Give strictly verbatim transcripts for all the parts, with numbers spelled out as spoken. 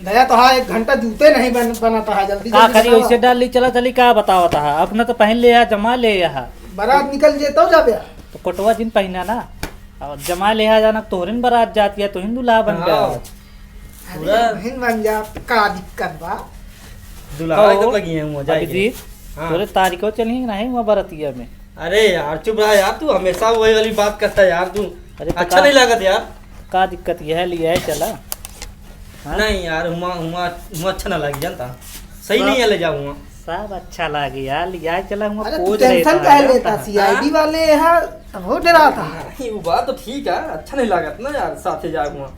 दया तो हाँ, एक घंटा जूते नहीं बन, बनाता है, जल्दी का जल्दी करी, बनाओ। वैसे डाल ली, चला चली, का बतावत है, अपना तो पहन ले, यहाँ जमा ले, यहाँ। बारात निकल जे तब जाबे। तो कोटवा जिन पहिना ना, और जमा ले, यहाँ जाना, तोहरे न बारात जाती है, तो हिंदू ला बन गया। हाँ। अरे पूरा बहन बन जा, का दिक्कत बा? दुल्हा कहो, एकदम लगी है, मुँह जाए के। अभिजीत, हाँ। तोरे तारीखो चली नहीं वहाँ बरतिया में। अरे यार, चुप रहा यार, तू हमेशा वही वाली बात करता है यार, तू अरे तो अच्छा का, नहीं लागत यार। का दिक्कत यह लिया है, चला। हाँ? नहीं यार, हुआ, हुआ, हुआ अच्छा ना लागी, जानता। सही सब, नहीं है, ले जाओ हुआ। सब अच्छा लागी यार, लिया चला हुआ, अरे तू पोज लेता टेंशन है, काहे जानता लेता? है। सीआईडी हाँ? वाले हैं, तब हो डरा था। नहीं, वो बात तो ठीक है, अच्छा नहीं लागत ना यार, साथे जाए हुआ।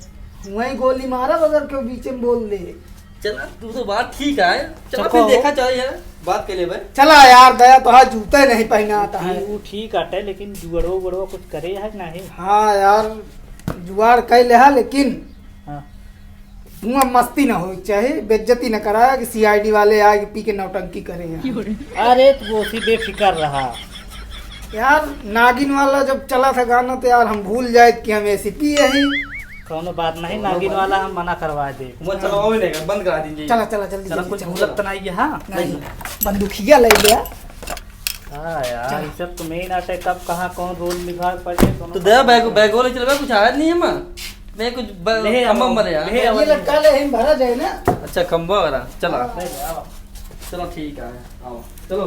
वहीं गोली मारा बगल के बीच में बोल दे। चला, तू तो बात ठीक है, चला चलो। फिर देखा जाए यार, बात कर ले भाई। चला यार, दया तो हाथ जूते नहीं पहना आता है। वो ठीक आटे, लेकिन जुआड़ो उगड़ो कुछ करे है कि नहीं? हाँ यार, जुआड़ कह ले हा, लेकिन हाँ। हुआ मस्ती ना होई चाहे, बेइज्जती ना कराया कि सीआईडी वाले आए कि पी के नौटंकी करे हैं। अरे, तू उसी बेफिक्र रहा। यार, नागिन वाला जब चला था गाना, तो यार, हम भूल जाए कि हम एसीपी यही। कौनो बात नहीं, कौनो नागिन बात वाला नहीं। हम मना करवा दे। वो चलाओ ही नहीं, बंद करा दीजिए। चला, चला, जल्दी, चला, जल्दी, कुछ चला। भूलत तो नहीं है, हाँ? नहीं, बंदूकिया ले गया। हाँ यार, चल। ये सब तो मेन आटे, कब कहाँ कौन रोल निभा पड़े, कौनो तो दया बैग, बैगो ले चलबे, कुछ आया नहीं है माँ। मैं कुछ ब-, ले आओ, कम मरे यार। ले आओ। ये लटका ले, हम भरा जाए ना। अच्छा, खंबा वाला, चला। हाँ। ले आओ। चलो ठीक है, आओ, चलो।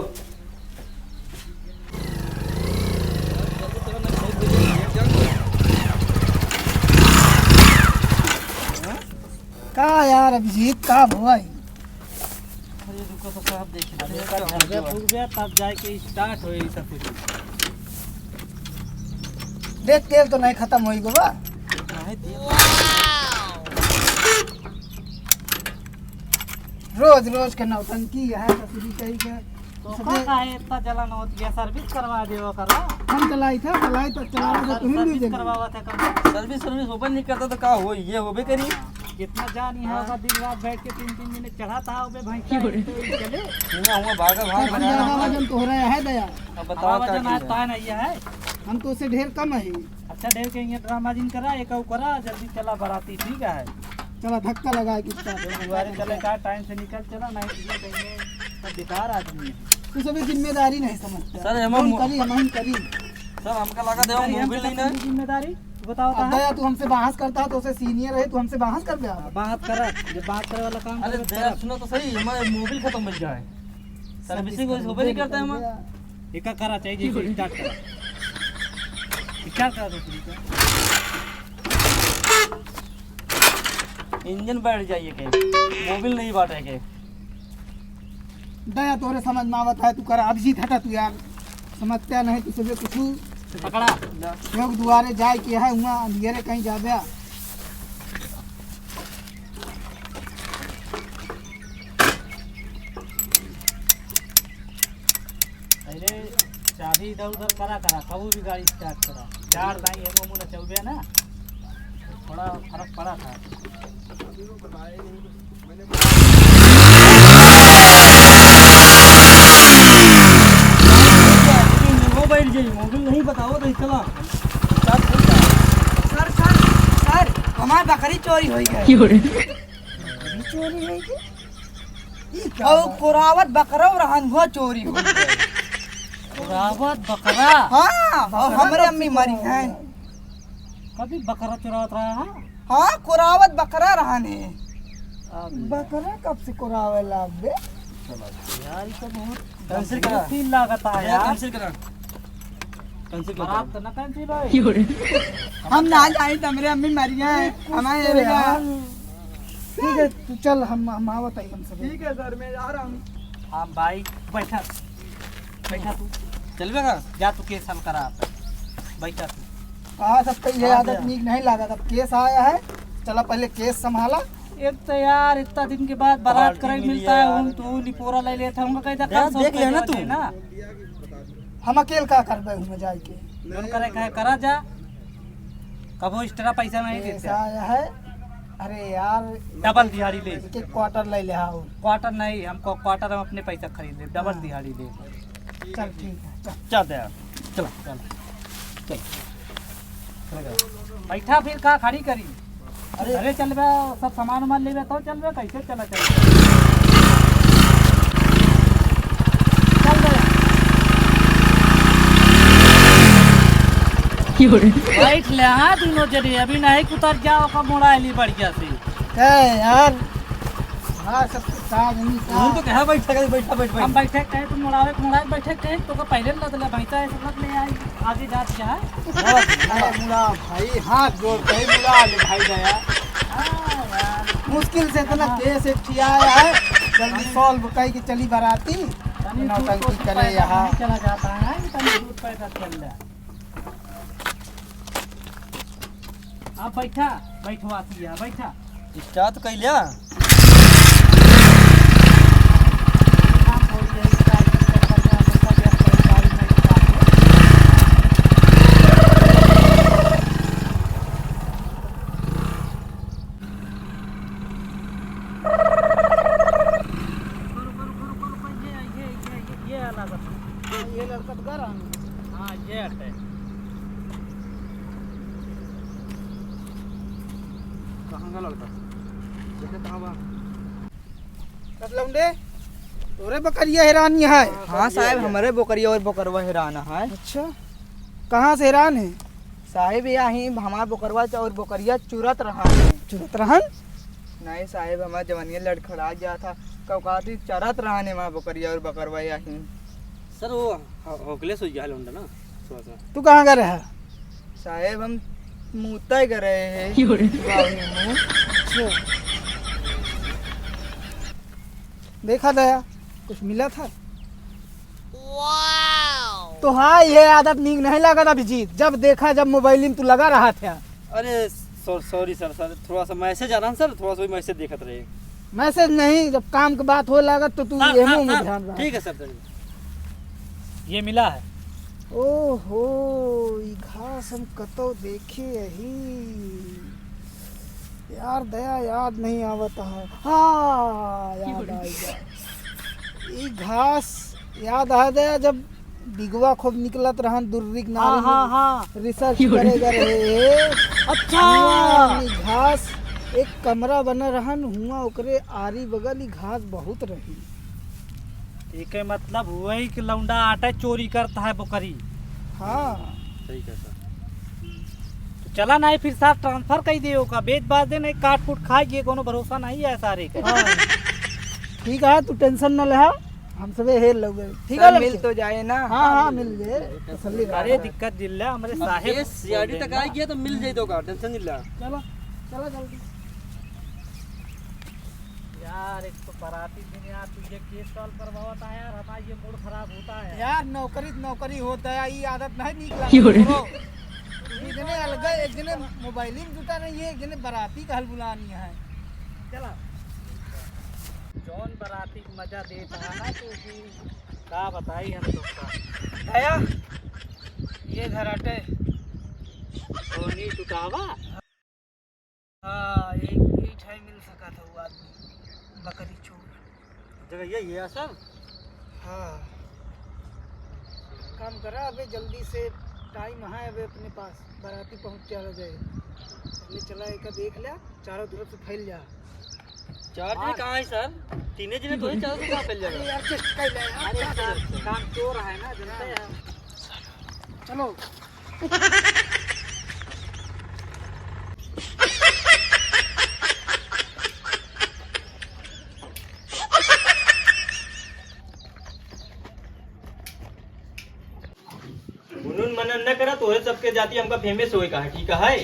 का यार अभिजीत, का भवा है? अरे रुको तो साहब, देख लेते हैं क्या हो गया। तब जाके स्टार्ट होई सब कुछ। देख, तेल तो नहीं खत्म होई बाबा। नहीं, तेल। रोज रोज के नौटंकी है, ससुरी कही के। तो का काहे इतना जलन होत गया? सर्विस करवा देवा करा। हम चलाई था, चलाई तो चलावा तो तुम भी सर्विस जल्दी। करवावा थे कम। सर्विस, सर्विस ओपन नहीं करता तो का हो, ये होबे करी। हाँ, जितना जान यहाँ हाँ। होगा, दिन रात बैठ के तीन तीन मिनट चढ़ाता है, ओबे भैंसा क्यों रे? तो ही चले। हुआ, हुआ, भागा, भाग, अपन भागा, ज्यादा भागा। वजन तोहरा है दया। अब बताओ हमारा का वजन की आज है? तान है, ये है। हम तो उसे ढेर कम है। अच्छा, ढेर के ये ड्रामा जिन करा, एक और करा, जल्दी चला बराती, ठीक है? चला, धक्का लगा के start। दुआरे चले का, टाइम से निकल चला, नहीं तो ये कहेंगे, "तो बेकार आदमी है।" तू सभी जिम्मेदारी नहीं समझता। सर, एमा कौन मो-, करी, हम ही करी। सर, हमका लगा दे, अरे, हम मोबिल कइसे नहीं ना। जिम्मेदारी? तू बताओ, अब कहाँ? दया, तू हमसे बहस करता है, तो उसे सीनियर है, तू हमसे बहस कर दे आप। बहस करा, जब बात करे वाला काम अरे, करे, दया, करा। सुनो तो सही, हमारे मोबिल खत्म हो गया है। सर्विस सर्विसिंग वैसे होबे नहीं करता है हमारा। एका करा चाहिए, जैसे स्टार्ट करा। स्टार्ट करा दूसरी का। इंजन बैठ जाइए के, मोबिल नहीं बाटे के। दया तोरे समझ में आवत है, तू करा। अभिजीत हटा तू यार, समझते नहीं तू सभी कुछ। पकड़ा। लोग दुआरे जाए के है, हुआ अंधियरे कहीं जाबे। पहले चाबी इधर उधर करा करा, कबू भी गाड़ी स्टार्ट करा। चार दाई है, मुँह नचौबे ना, थोड़ा फर्क पड़ा था। मोबाइल जे, मोबाइल नहीं बताओ तो चला। सर, सर, सर, हमार बकरी चोरी हो गई। क्यों रे? बकरी चोरी हो गई? ई का और बात? कोरावत बकरौ रहन हुआ चोरी हो गई। कोरावत बकरा? हाँ, और बकरा हमरे कब अम्मी से मरी चोरी हैं। हो गया? कभी बकरा चुरावत रहा है? हाँ, कोरावत बकरा रहन है। अब बकरा कब से कोरावे लाग बे? चलो। यार, ये तो बहुत cancel करा। सीन लागत है यार, यार। Cancel करा। Cancel करा। बारात तो ना cancel भाई। हम ना जाए, तो हमरे अम्मी मरी हैं, कुछ हमारे तो एरिया। यार। ठीक है, तू चल, हम, हम आवत है, हम सब। ठीक है सर, मैं जा रहा हूँ। हाँ भाई, बैठा, बैठा तू। चलबे का? जा तू केस हल करा आप। बैठा तू। हाँ, सब तो ये हाँ, आदत भैया। नीक नहीं लागत। अब केस आया है, चला पहले केस संभाला। एक तो यार, इतना दिन के बाद बारात करे मिलता है, हम तो लिपोरा ले लेते हैं, हमको कहीं देख, कल देख लेना तू। ना। हम अकेल का करबे हुआ जाए के? जौन करे का है, करा जा। कबो extra पैसा नहीं देते। ऐसा है। अरे यार, डबल दिहाड़ी ले। एक एक क्वार्टर ले ले, हाँ। क्वार्टर नहीं, हमको क्वार्टर हम अपने पैसा खरीद ले, डबल हाँ। दिहाड़ी ले। चल, ठीक है, चल। चल दे यार, चल, चल, चल। बैठा फिर का खड़ी करी? अरे, अरे चल बे, सब सामान वामान लेबे तो चल बे, कैसे चला चल बे। चल बे। बैठ ले, हाँ, दुनो जने, अभी नहीं उतर जाओ, का मोड़ा आइली बढ़िया से। ए यार, हाँ, सब कुछ साथ नहीं साथ। तू तो कहा बैठा, बैठा, बैठ, बैठ। हम बैठे कहे, तू मोड़ावे, मोड़ावे बैठे कहे, तो का पहले लद ले, भैंसा ऐसे लद ले आई, आगे जात क्या है? अरे मुड़ा भाई, हाथ जोड़ के मुड़ा ले भाई दया। हाँ यार। मुश्किल से इतना हाँ। केस एक ठिया आया है, जल्दी हाँ। सॉल्व कई के चली बाराती, तनी दूध नौटंकी को करे पैसा यहाँ। नहीं चला जाता है, तनी दूध पैसा चल जाए। आप बैठा, बैठवा दिया, बैठा। स्टार्ट तो कइल्या। ये, ये, ये, ये, ये वाला बता। ये लड़का तो गा रहा है। हाँ, ये हटे। कहाँ का लड़का? देखे कहाँ बा? कस लौंडे, तोरे बकरिया हेरानी है? हाँ साहेब, हमरे बकरिया और बकरवा हेरान है। अच्छा, कहाँ से हेरान है? साहेब, यही हमार बकरवा च-, और बकरिया चुरत रहा है। चुरत रहन? नहीं साहेब, हमार जवनिया लड़खड़ा गया था। कौकाती चरत रहा ने हमार बकरिया और बकरवा यही। सर, वो हो-, होकलेस हो गया लौंडा ना, थोड़ा सा। तू कहाँ का रहा? साहेब, हम मूता ही कर रहे हैं। क्यों रे? बावली में। अच्छा। देखा दया, कुछ मिला था? तो हाँ, ये आदत नीक नहीं लागत अभिजीत। जब देखा, जब मोबाइल में तू लगा रहा था। अरे, सॉ-, सॉरी सर, सर, थोड़ा सा मैसेज आ रहा है सर, थोड़ा सा वही मैसेज देखत रहे। मैसेज नहीं, जब काम के बात हो लागत तो तू सर, ये सर, मुंह में सर, ध्यान रख। ठीक है सर, सर। ये मिला है। ओहो, ई घास हम कतो देखे यही। यार दया याद नहीं आवत है। हाँ, याद आ गया। ई घास याद आ गया, जब बिगवा खूब निकलत रहन दुर्री के हाँ, नारी हाँ, में हाँ। रिसर्च करे गए रहे। अच्छा। हुआं ई घास एक कमरा बना रहन, हुआं ओकरे आरी बगल ई घास बहुत रही। एके मतलब हुआ ही कि लौंडा आटे चोरी करता है बकरी। हाँ। सही कहता। तो चला नहीं फिर साहब ट्रांसफर कर दे ओका, बेच बाच दे नहीं काट कूट खाए ये कोनो भरोसा नहीं है सारे के। हाँ। ठीक है, तू टेंशन न ले, हम सबे हेर लोगे। ठीक सर, है मिल लड़के? तो जाए ना। हाँ, हाँ, मिल जाए। तसल्ली रहा। अरे दिक्कत जिल्ला हमरे अब साहेब केस सीआईडी तक आ गया तो मिल जाए तो का, टेंशन जिल्ला। चलो, चलो जल्दी। यार, एक तो बाराती दिन यार, तू ये केस सॉल्व करवावत है यार, हमारा ये मूड खराब होता है। यार, नौकरी तो नौकरी होता है, ये आदत नहीं नीक लागत। क्यों रे? करो। एक जने अलग, एक जने मोबाइल में जुटा नहीं है, एक जने बाराती का हल बुलानी है। चला। जौन बाराती का मजा देता है ना, तो फिर का बताई हम लोग का। दया, ये घर हटे। कौनी टुटावा? हाँ, एक, एक ठाई मिल सका था वो आदमी, बकरी चोर। जगह यही है असल? हाँ। काम करा, अबे जल्दी से टाइम है अबे अपने पास, बाराती पहुँच चला जाए। पहले चला एक देख लिया, चारों तरफ से फैल जा। चार जने हाँ। कहाँ है सर? तीने जने तो ही, चारों से कहाँ फैल जाएगा? अरे यार, चेस्ट कर ले यार, अरे क्या सर, कर रहे हो? काम चोर है ना, जनता है। चलो। उन्हन मनन न करा, तोहरे सबके जाति हमका फेमस होए का है, ठीक है?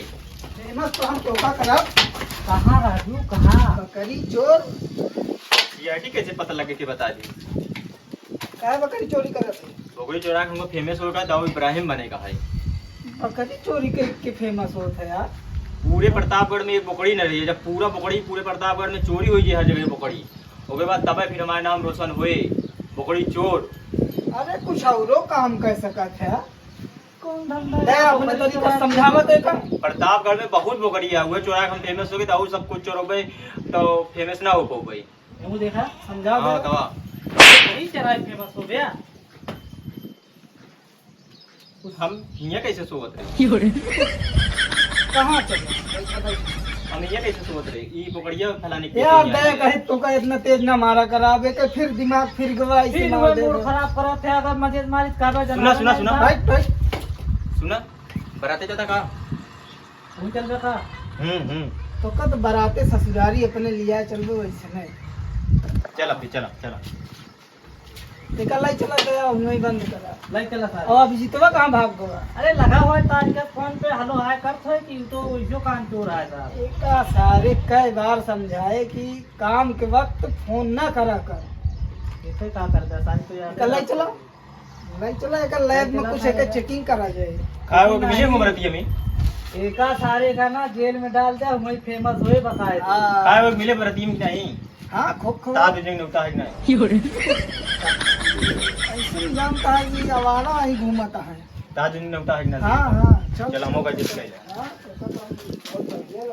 फेमस तो हम तोका करब। कहाँ राजू, कहाँ? बकरी चोर। सीआईडी कैसे पता लगे के बता दी? काहे बकरी चोरी करत है? बकरी चोरा के हमको फेमस होए का, दाऊ इब्राहिम बने का है। बकरी चोरी के, के फेमस होत है यार? पूरे प्रतापगढ़ में एक बकरी न रही है, जब पूरा बकरी पूरे प्रतापगढ़ में चोरी होई है, हर जगह बकरी, ओके बाद तबे फिर हमारे नाम रोशन होए, बकरी चोर। अरे कुछ औरो काम कर सकत है। कौन धंधा दे, है? अपने बकरी तरीका चोरा समझावत है का? प्रतापगढ़ में बहुत बकरी है, उहे चोरा के हम फेमस हो गए, तो और सब कुछ चोरोबे तो फेमस ना हो पाओ भाई। वो देखा, समझाओ हाँ, जरा। दवा। वही चराई फेमस हो गया। हम हियाँ कैसे सोवत रहे? कहाँ चले? बैठा, बैठा। हम ये कैसे सोच रहे, ई बोकड़िया फैलाने के यार, लिए दया आए। कही तो का इतना तेज ना मारा करा, अब एक फिर दिमाग फिर गवा, इसे फिर मार वो दे मूड दो। खराब करत है, अगर मजे मारी काबे जना सुना, सुना, सुना। बैठ, बैठ। सुना, बराते जाता का? तू चल जाता। हम्म, हम्म। तो कद बराते ससुरारी अपने लिया चल दो, वैसे नहीं। चला फिर, चला, चला। एका लाई चला गया, उन्हें बंद करा। लाई चला सारे। और अभिजीतवा कहाँ भाग गवा? अरे लगा हुआ है तार के फोन पे, हेलो हाय करत है कि तो जो कान चोर है साहब। एका सारे कई बार समझाए कि काम के वक्त फोन ना करा कर। इसे का करता सारे तो यार। एका लाई चला, लाई चला, एका लैब में कुछ एका चेकिंग करा जाए। का वो मिले को बरतिया में? एका सारे का ना जेल में डाल दे, वही फेमस होए बताए। हाँ। का वो मिले बरतिया में नहीं? हाँ, खूब खबर। ताज उजंग नौता है कि नहीं? ऐसे ही जानता है कि आवारा ही घूमता है। ताज उजंग नौता है कि नहीं? हाँ, हाँ, चल, चल, हम चल। ओकर जित गइल। हाँ, तो सब